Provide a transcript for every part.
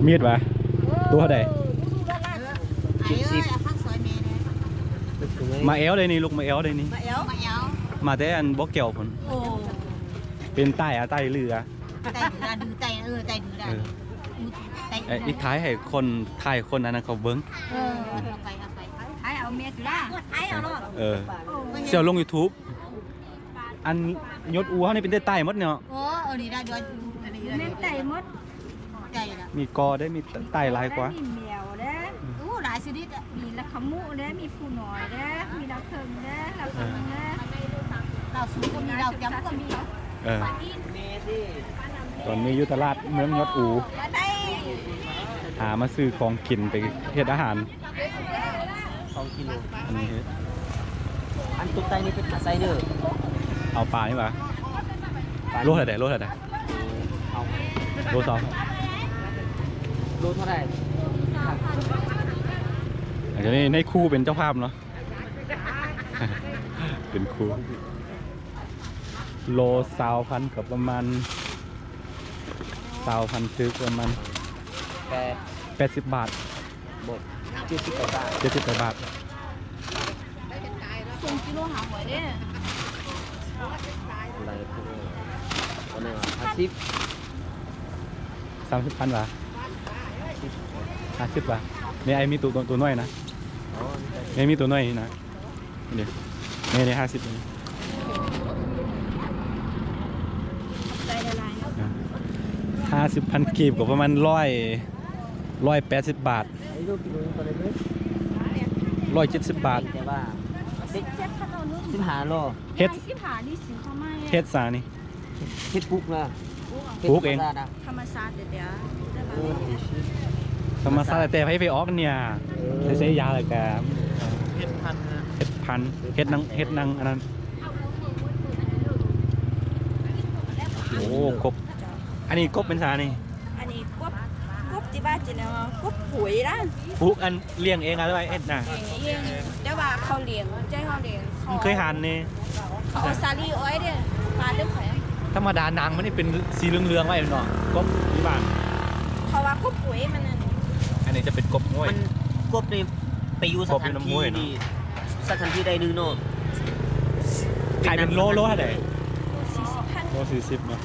ມີດຫວາ? ໂຕເທົ່າໃດ? ເຈັດສິບ. ມາແອວໄດ໋ນີ້ ລູກມາແອວໄດ໋ນີ້. ມາແອວ ມາແອວ ມາແຕ່ອັນບໍ່ແກ້ວພຸ້ນ. ໂອ້ ເປັນໃຕ້ອາ ໃຕ້ລືອາ ໃຕ້ລືອາ ໃຕ້ ເອີ ໃຕ້ລືອາ. ເອີ ອີກ ຖ່າຍໃຫ້ຄົນ ຖ່າຍຄົນອັນນັ້ນເຂົາເບິ່ງ. ເອີ ເອົາໄປ ເອົາໄປ ຖ່າຍເອົາແມ່ຈຸລາ ຖ່າຍເອົາໂລດ. ເອີ ຊິເອົາລົງຢູທູບ. ອັນຍົດອູເຮົານີ້ເປັນແຕ່ໃຕ້ໝົດເນາະ. ເອີ ເອີ ນີ້ໄດ້ດ້ວຍ ແມ່ນໃຕ້ໝົດ. ໃຕ້ລະ ມີກໍໄດ້ ມີໃຕ້ຫຼາຍກວ່າ ມີແມວເດ້. ໂອ້ ຫຼາຍຊະນິດອະ. ມີລາວຂະມຸເດ້ ມີຜູ້ນ້ອຍເດ້ ມີລາວເຖິງເດ້ ລາວຂະມຸເດ້ ລາວສູງກໍມີ ລາວຈຳກໍມີ. ເອີ ຕອນນີ້ຢູ່ຕະຫຼາດເມືອງຍອດອູ ຫາມາຊື້ຂອງກິນໄປເຮັດອາຫານ. ສອງກິໂລ. ອັນນີ້ ອັນຕຸກໄຕນີ້ເປັນອາໄຊເດີ. ເອົາປານີ້ຫວາ? ໂລເທົ່າໃດ? ໂລເທົ່າໃດ? ເອົາ ໂລຊາວ. ໂລເທົ່າໃດ? ອັນນີ້ໃນຄູເປັນເຈົ້າພາບເນາະ ເປັນຄູ. ໂລຊາວພັນ ກໍປະມານຊາວພັນ ຖືກປະມານ ແປດ ແປດສິບບາດ. ບໍ່ ເຈັດສິບປາຍບາດ ເຈັດສິບປາຍບາດ. ສົ່ງກິໂລຫາຫວຍເດ້. ໄດ້ ອັນນີ້ວ່າຫ້າສິບ ສາມສິບພັນຫວາ? ຫ້າສິບຫວາ? ແມ່ໄອມີໂຕ ໂຕ ໂຕນ້ອຍນະ. ອໍ ແມ່ມີໂຕນ້ອຍນີ້ນະ. ນີ້ ນີ້ ນີ້ ຫ້າສິບ ນີ້ ຂອບໃຈຫຼາຍໆເນາະ. ອ່າ ຫ້າສິບພັນກີບ ກໍປະມານຮ້ອຍ ຮ້ອຍແປດສິບບາດ ຮ້ອຍເຈັດສິບບາດ. ແຕ່ວ່າສິບຫ້າໂລ ເຮັດ ສິບຫ້ານີ້ຊື້ເຂົ້າມາ ເຮັດສານີ້ ເຮັດປຸກນະ ປຸກເອງ ທຳມະຊາດແທ້ໆ. ເອີ ທຳມະຊາດແທ້ໆ. ໃຜໄປອອກເນຍ ເອີ ໃສ່ ໃສ່ຢາແລ້ວກະເຮັດພັນນະ ເຮັດພັນ ເຮັດໜັງ ເຮັດໜັງອັນນັ້ນ. ໂອ້ ກົບ ອັນນີ້ກົບເປັນສານີ້? ອັນນີ້ກົບ ກົບທີ່ວ່າຈິເນາະ ກົບປຸຍນະ. ປູກອັນລ້ຽງເອງ ຫຼືວ່າເຮັດນະ? ລ້ຽງເອງ ແຕ່ວ່າເຂົາລ້ຽງ ໃຈເຮົາລ້ຽງ. ມັນເຄີຍຫັນນີ້ ເຂົາເອົາສາລີອ້ອຍເດ້ ປາເລື່ອງໄຂ. ທຳມະດາໜັງມັນນີ້ເປັນສີເຫຼືອງໆໄວ້ແມ່ນບໍ່? ກົບທີ່ບ້ານ ເຂົາວ່າກົບປຸຍມັນນັ້ນ. ອັນນີ້ຈະເປັນກົບຫ້ວຍ ມັນ ກົບນີ້ໄປຢູ່ສະຖານທີ່ນີ້ ສະຖານທີ່ໃດໜຶ່ງເນາະ. ຂາຍເປັນໂລ ໂລເທົ່າໃດ? ສີ່ສິບພັນ ໂລສີ່ສິບເນາະ.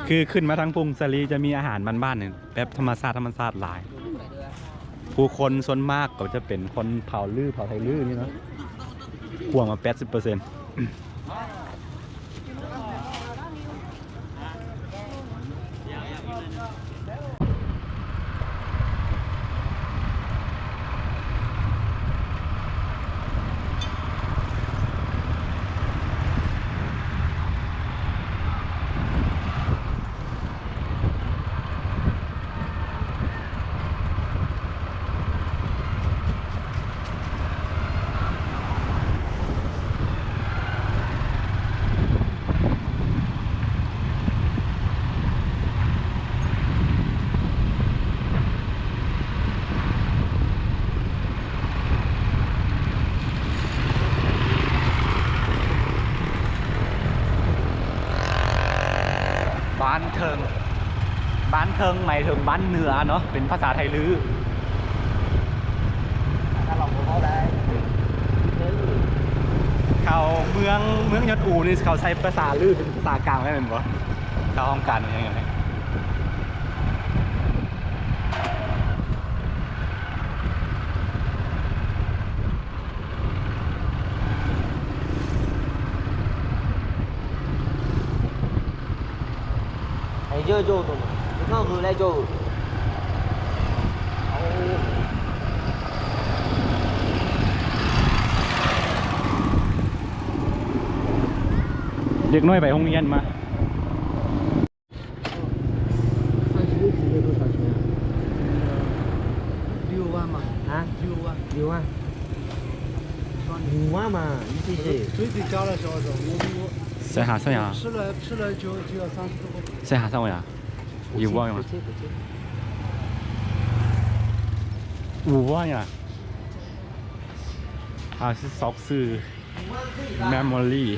ຄືຂຶ້ນມາທາງພຸ້ງສາລີຈະມີອາຫານບ້ານໆ ແບບທຳມະຊາດ ທຳມະຊາດຫຼາຍ. ຜູ້ຄົນສ່ວນມາກກໍຈະເປັນຄົນເຜົ່າລື ເຜົ່າໄທລືນີ້ເນາະ ກວ່າມາແປດສິບເປີເຊັນ. ບ້ານເທິງ ບ້ານເທິງໝາຍເຖິງບ້ານເໜືອເນາະ ເປັນພາສາໄທລື. ເຂົາເມືອງ ເມືອງຍອດອູນີ້ ເຂົາໃຊ້ພາສາລືເປັນພາສາກາງໄດ້ແມ່ນບໍ່? ເຂົາຫ້ອງການຫຍັງ. ເດັກນ້ອຍໄປໂຮງຮຽນມາ. 六万嘛。啊？六万。六万。五万嘛，你这是。最低加了多少？我，我。三下三下。吃了，吃了就，就要三十多块钱。三下三万呀？五万嘛。五万呀。啊，是少是。 Memory.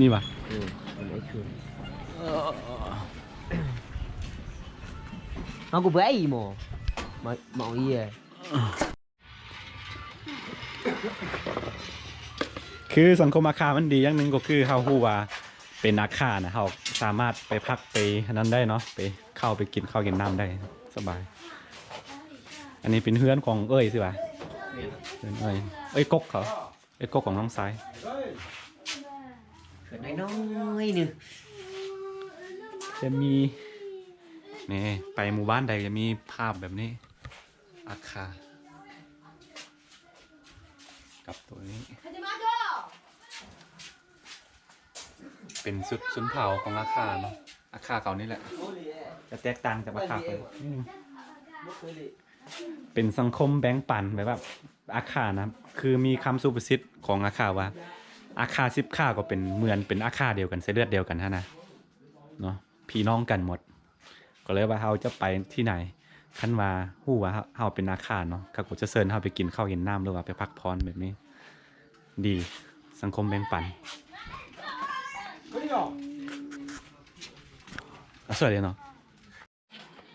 ນີ້ຫວາ? ເອີ ມັນໄດ້ຄືນ ເຮົາກໍເບື່ອອີ່ໝໍ ມາ ມາເອົາເຫຍື່ອ. ຄືສັງຄົມອາຄາມັນດີຢ່າງໜຶ່ງກໍຄືເຮົາຮູ້ວ່າເປັນອາຄານະ ເຮົາສາມາດໄປພັກໄປອັນນັ້ນໄດ້ເນາະ ໄປເຂົ້າໄປກິນເຂົ້າກິນນ້ຳໄດ້ສະບາຍ. ອັນນີ້ເປັນເຮືອນຂອງເອີຍຊິຫວາ? ເຮືອນເອີຍ ເອີຍກົກເຂົາ ເອີຍກົກຂອງນ້ອງຊາຍ. ເຮືອນນ້ອຍໆໜຶ່ງ ຈະມີ ນີ້ ໄປໝູ່ບ້ານໃດຈະມີພາບແບບນີ້ ອາຄາ ກັບໂຕນີ້ ເປັນຊຸດຊົນເຜົ່າຂອງອາຄາເນາະ ອາຄາເຂົານີ້ແຫຼະ ຈະແຕກຕ່າງຈາກອາຄາເຂົາ ເປັນສັງຄົມແບ່ງປັນ ແບບວ່າອາຄານະ ຄືມີຄຳສຸພາສິດຂອງອາຄາວ່າ ອາຄາສິບຂ້າກໍເປັນເໝືອນເປັນອາຄາດຽວກັນ ສາຍເລືອດດຽວກັນຫັ້ນນະ ເນາະ ພີ່ນ້ອງກັນໝົດ. ກໍເລີຍວ່າເຮົາຈະໄປທີ່ໃດ ຄັນວ່າຮູ້ວ່າເຮົາເປັນອາຄາເນາະ ເຂົາກໍຈະເຊີນເຮົາໄປກິນເຂົ້າກິນນ້ຳ ຫຼືວ່າໄປພັກຜ່ອນແບບນີ້ ດີ ສັງຄົມແບ່ງປັນ ອາ ສວຍເດເນາະ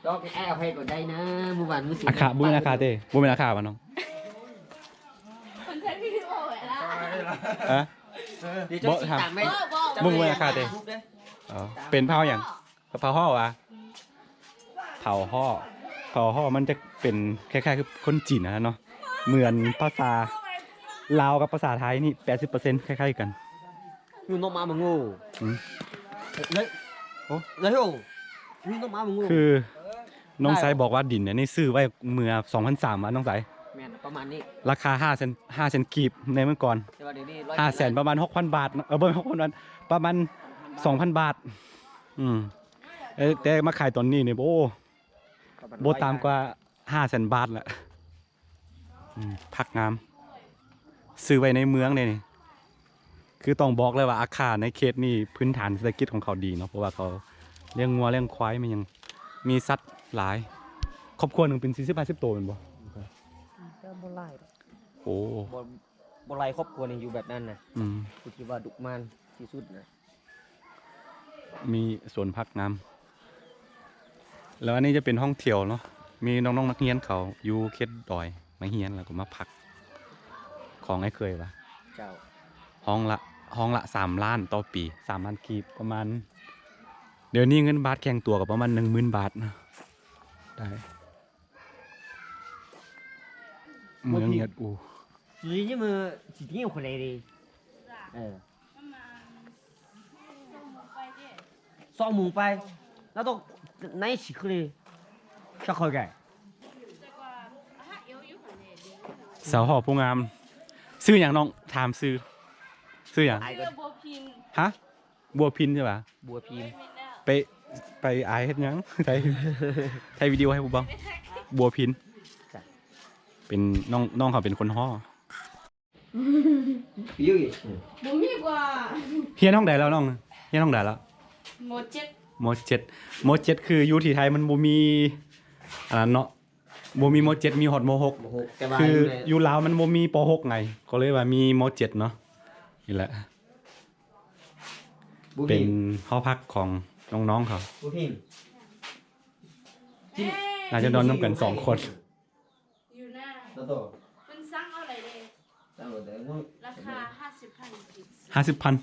ດອກແອວໃຫ້ກໍໄດ້ນະ ມື້ວານມື້ ອາຄາ ບໍ່ແມ່ນອາຄາເດ້ ບໍ່ແມ່ນອາຄາຫວານ້ອງ? ມັນເປັນວິດີໂອໄວ້ລະ ຮະ? ບໍ່ຖາມ ບໍ່ ບໍ່ ບໍ່ ບໍ່ ບໍ່ ເບິ່ງລາຄາເດ້. ອໍ ເປັນເຜົ່າຫຍັງ? ເຜົ່າຫໍ້ຫວາ? ເຜົ່າຫໍ້ ເຜົ່າຫໍ້ມັນຈະເປັນຄ້າຍໆຄືຄົນຈີນຫັ້ນນະເນາະ ເໝືອນພາສາລາວກັບພາສາໄທນີ້ ແປດສິບເປີເຊັນຄ້າຍໆກັນ. ຍູ່ນົກມາເບິ່ງໂອ້ ອືມ ເລີຍ ໂອ້ ເລີຍໂອ້ ຍູ່ນົກມາເບິ່ງໂອ້ ຄືນ້ອງໄຊບອກວ່າດິນອັນນີ້ຊື້ໄວ້ເມື່ອສອງພັນສາມ ວ່ານ້ອງໄຊ ແມ່ນ ປະມານນີ້ ລາຄາຫ້າແສນ ຫ້າແສນກີບໃນເມື່ອກ່ອນ ແຕ່ວ່າດຽວນີ້ຮ້ອຍ ຫ້າແສນ ປະມານຫົກພັນບາດເນາະ ເອີ ບໍ່ແມ່ນຫົກພັນບາດ ປະມານສອງພັນບາດ ອືມ ເອີ ແຕ່ມາຂາຍຕອນນີ້ນີ້ ໂອ້ ປະມານ ບໍ່ຕ່ຳກວ່າຫ້າແສນບາດລະ ອືມ ຜັກງາມ ຊື້ໄວ້ໃນເມືອງເດ້ນີ້ ຄືຕ້ອງບອກເລີຍວ່າອາຄາໃນເຂດນີ້ພື້ນຖານເສດຖະກິດຂອງເຂົາດີເນາະ ເພາະວ່າເຂົາລ້ຽງງົວລ້ຽງຄວາຍ ມີຫຍັງ ມີສັດຫຼາຍ ຄອບຄົວໜຶ່ງເປັນສີ່ສິບຫ້າສິບໂຕແມ່ນບໍ່? ກໍບໍ່ຫຼາຍດອກ ໂອ້ ບໍ່ ບໍ່ຫຼາຍຄອບຄົວນີ້ຢູ່ແບບນັ້ນນະ ອືມ ຜູ້ທີ່ວ່າດຸໝານທີ່ສຸດນະ. ມີສວນຜັກງາມ ແລ້ວອັນນີ້ຈະເປັນຫ້ອງທ່ຽວເນາະ ມີນ້ອງໆນັກຮຽນເຂົາຢູ່ເຂດດອຍມາຮຽນ ແລ້ວກໍມາພັກ ຂອງອ້າຍເຄີຍວ່າ ເຈົ້າ ຫ້ອງລະ ຫ້ອງລະສາມລ້ານຕໍ່ປີ ສາມລ້ານກີບ ປະມານ ດຽວນີ້ເງິນບາດແຂງຕົວກໍປະມານໜຶ່ງໝື່ນບາດນະ ໄດ້ ເມືອງຍາດອູ ເອີ ສອງໂມງໄປ ແລ້ວຕ້ອງ ສາວຫໍ້ຜູ້ງາມ ຊື່ຫຍັງນ້ອງ? ຖາມຊື່ ຊື່ຫຍັງ? ຮະ? ບົວພິນໃຊ່ປະ? ບົວພິນ ໄປ ໄປອາຍເຮັດຫຍັງ? ໄທ ໄທວິດີໂອໃຫ້ຜູ້ເບິ່ງ ບົວພິນ ເປັນນ້ອງ ນ້ອງເຂົາເປັນຄົນຫໍ້. ບໍ່ມີກວ່າ ຮຽນຫ້ອງໃດແລ້ວນ້ອງ? ຮຽນຫ້ອງໃດແລ້ວ? ມໍເຈັດ ມໍເຈັດ ມໍເຈັດ ຄືຢູ່ທີ່ໄທມັນບໍ່ມີອັນນັ້ນເນາະ ບໍ່ມີມໍເຈັດ ມີຮອດມໍຫົກ ຄືຢູ່ລາວມັນບໍ່ມີປໍຫົກໄງ ກໍເລີຍວ່າມີມໍເຈັດເນາະ ນີ້ແຫຼະ ເປັນຫໍພັກຂອງນ້ອງໆເຂົາ ໜ້າຈະນອນນຳກັນສອງຄົນ. ຢູ່ນະ ມັນສັ່ງເອົາໄດ້ເດ້ ລາຄາຫ້າສິບພັນກີບ ຫ້າສິບພັນ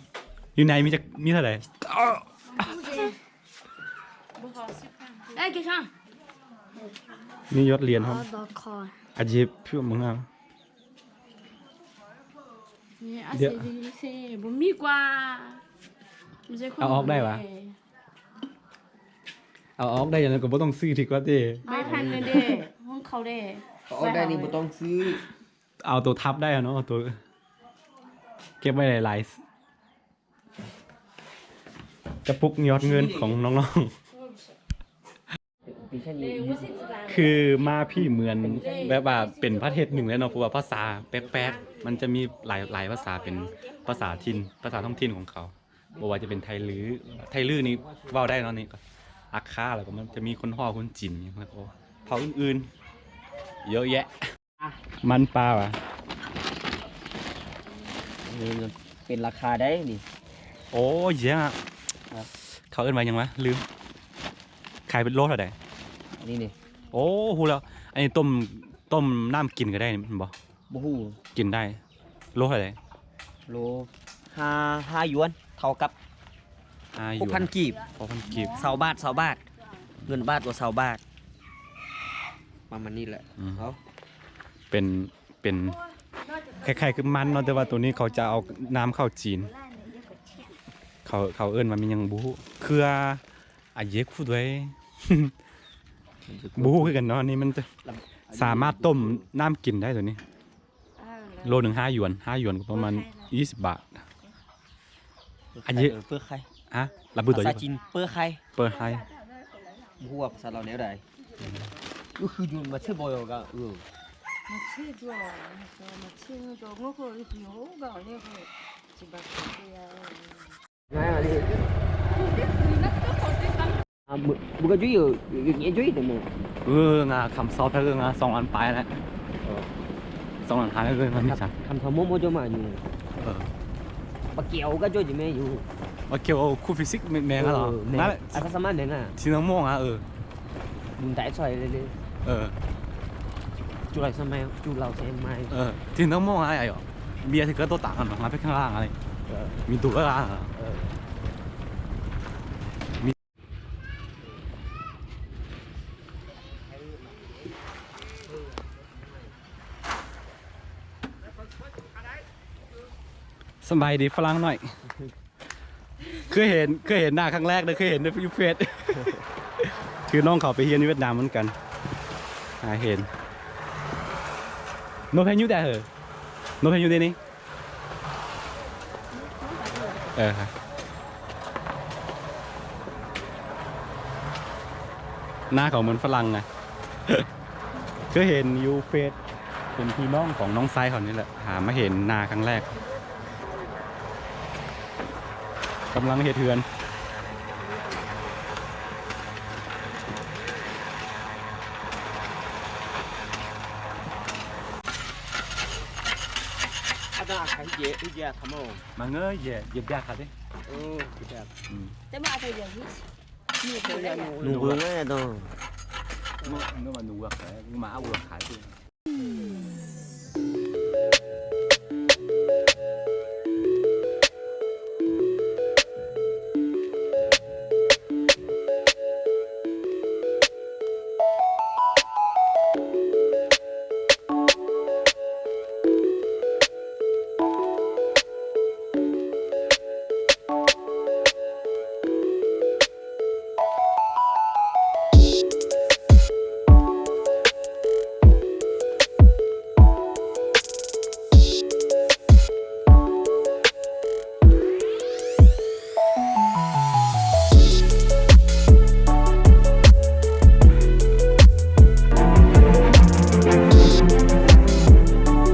ຢູ່ໃນມີຈັກ ມີເທົ່າໃດ? ບໍ່ພໍສິບພັນ ໄດ້ກ່ຊາ ມີຢອດຫຼຽນພ້ອມ ອາເຈັບເພື່ອມຶງເອົາ ນີ້ອາເຊ ບໍ່ມີກວ່າ ເອົາອອກໄດ້ຫວາ? ເອົາອອກໄດ້ຈັ່ງນັ້ນກໍບໍ່ຕ້ອງຊື້ດີກວ່າຕິ ໃບພັນນັ້ນເດ້ ຂອງເຂົາເດ້ ເອົາອອກໄດ້ນີ້ບໍ່ຕ້ອງຊື້ ເອົາໂຕທັບໄດ້ເນາະ ເອົາໂຕເກັບໄວ້ຫຼາຍໆ ກະປຸກຍອດເງິນຂອງນ້ອງໆ ຄືມາພີ້ເໝືອນແບບວ່າເປັນປະເທດໜຶ່ງເລີຍເນາະ ເພາະວ່າພາສາແປກໆ ມັນຈະມີຫຼາຍ ຫຼາຍພາສາ ເປັນພາສາຖິ່ນ ພາສາທ້ອງຖິ່ນຂອງເຂົາ. ບໍ່ວ່າຈະເປັນໄທລື້ ໄທລື້ນີ້ເວົ້າໄດ້ເນາະ ນີ້ກໍອາຄາ ແລ້ວກໍມັນຈະມີຄົນຫໍ້ ຄົນຈີນ ແລ້ວກໍເຜົ່າອື່ນໆ ເຍອະແຍະ ມັນປາຫວາ ເອີ ເປັນລາຄາໄດ໋ນີ້ ໂອ້ຍ ເຂົາເອີ້ນວ່າຫຍັງຫວາ ລືມ ຂາຍເປັນໂລເທົ່າໃດ? ອັນນີ້ນີ້ ໂອ້ ຮູ້ແລ້ວ ອັນນີ້ຕົ້ມ ຕົ້ມນ້ຳກິນກໍໄດ້ແມ່ນບໍ່? ບໍ່ຮູ້ ກິນໄດ້ ໂລເທົ່າໃດ? ໂລ ຫ້າ ຫ້າຢວນ ເທົ່າກັບ ຫ້າຢວນ ຫົກພັນກີບ ຫົກພັນກີບ ຊາວບາດ ຊາວບາດ ເງິນບາດກໍຊາວບາດ ປະມານນີ້ແຫຼະ ອືມ ເອົາ ເປັນ ເປັນຄ້າຍໆຄືມັນເນາະ ແຕ່ວ່າໂຕນີ້ເຂົາຈະເອົານຳເຂົ້າຈີນ ເຂົາ ເຂົາເອີ້ນວ່າແມ່ນຫຍັງບໍ່ຮູ້ ເຄືອ ອາເຢກຟູດວຍ ບໍ່ຮູ້ຄືກັນເນາະ ອັນນີ້ມັນຈະສາມາດຕົ້ມນ້ຳກິນໄດ້ໂຕນີ້ ໂລໜຶ່ງຫ້າຢວນ ຫ້າຢວນກໍປະມານຊາວບາດ ອາເຢກ ເປີໄຄ ຮະ ລະບຸໂຕ ພາສາຈີນ ເປີໄຄ ເປີໄຄ ບໍ່ຮູ້ວ່າພາສາລາວແນວໃດ ກໍຄືຢູ່ມາເຊໂບຍກະ ເອີ ມາເຊໂບຍ ມາເຊໂບຍ ເອີ ງາຄຳຊອບເທື່ອງາສອງອັນປາຍແລ້ວ ສອງອັນຫ້າເລີຍມັນມີສັງ ຄຳຊອບໂມໂມໂຈມາຢູ່ ເອີ ບາກຽວກະໂຈຈິແມຢູ່ ບາກຽວຄູຟີຊິກແມງລະ ອາຊາສະມາແມງ ທີ່ນາງມ່ວງອະ ເອີ ບຸນໄຕຊອຍເລີຍ ເອີ ຈຸໄລສະມາຍ ຈຸລາວສະມາຍ ເອີ ທີ່ນາງມ່ວງອະ ອາຍ ເບຍທີ່ເກີດໂຕຕາງກັນມາເປັນຂ້າງລ່າງອະ ມີຕຸກກະຕາ ສະບາຍດີຝຣັ່ງນ້ອຍ. ເຄີຍເຫັນ ເຄີຍເຫັນໜ້າຄັ້ງແລກເດີ ເຄີຍເຫັນໃນຢູເຟສ ຄືນ້ອງເຂົາໄປຮຽນຢູ່ຫວຽດນາມເໝືອນກັນ ຫາເຫັນ. ໂນແພນຢູແດ່ເຫີ ໂນແພນຢູເດນີ້ ເອີ ໜ້າເຂົາເໝືອນຝຣັ່ງນະ ເຄີຍເຫັນຢູ່ເຟສ ເປັນພີ່ນ້ອງຂອງນ້ອງຊາຍເຂົານີ້ແຫຼະ ຫາມາເຫັນໜ້າຄັ້ງແລກ ກຳລັງເຮັດເຮືອນ. Ada ka hije, hije kamo. Mangga ye, ye biak ka de. Oh, biak. Hmm. Te ma ada ye his. Ni ko ya no. Nunggu aja dong. Nunggu, nunggu, nunggu ka, ma awa ka de.